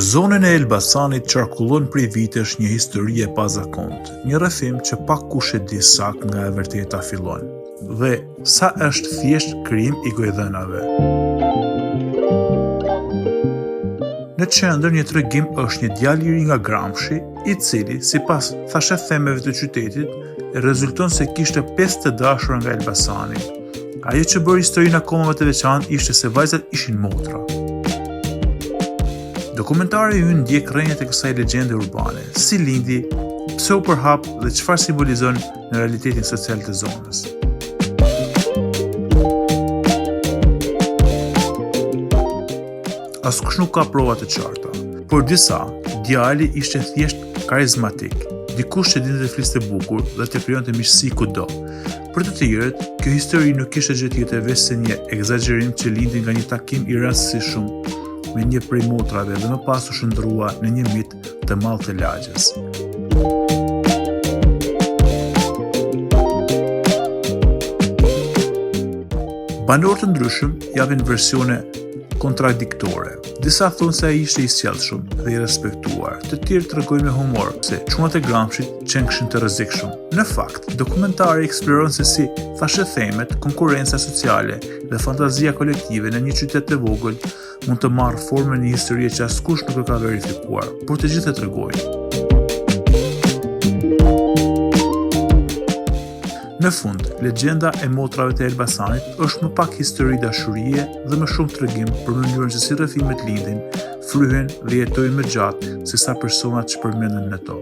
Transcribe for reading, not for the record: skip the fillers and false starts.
zonën e Elbasanit qarkullon prej vitesh një histori e pazakontë, një rrëfim që pak kush e di saktë nga e vërteta fillon dhe sa është thjesht krijim i gojëdhënave. Në qendër një tregim është një djalë i ri nga Gramshi, i cili, sipas thashethemeve të qytetit, rezulton se kishte 5 të dashura nga Elbasani. Ajo që bëri historinë akoma më të veçantë ishte se vajzat ishin motra. Dokumentari ynë ndjek rrënjët e kësaj legjende urbane, si lindi, pse u përhap dhe çfarë simbolizon në realitetin social të zonës. Askush nuk ka prova të qarta, por disa, djali ishte thjesht karizmatik, dikush që dinte të fliste bukur dhe të krijonte miqësi kudo. Për të tjerët, kjo histori nuk ishte gjë tjetër veçse një ekzagjerim që lindi nga një takim i rastësishëm me një prej motrave dhe më pas u shndërrua në një mit të madh të lagjes. Banorë të ndryshëm japin versione kontradiktore. Disa thonë se ai ishte i sjellshëm dhe i respektuar, të tjerë tregojnë me humor se çunat e Gramshit qenkshin të rrezikshëm. Në fakt, dokumentari eksploron se si thashethemet, konkurrenca sociale dhe fantazia kolektive në një qytet të vogël mund të marrë formën e një historie që askush nuk e ka verifikuar, por të gjithë e tregojnë. Në fund, legjenda e motrave të Elbasanit është më pak histori dashurie dhe më shumë tregim për mënyrën se si rrëfimet lindin, fryhen dhe jetojnë më gjatë se sa personat që përmenden në to.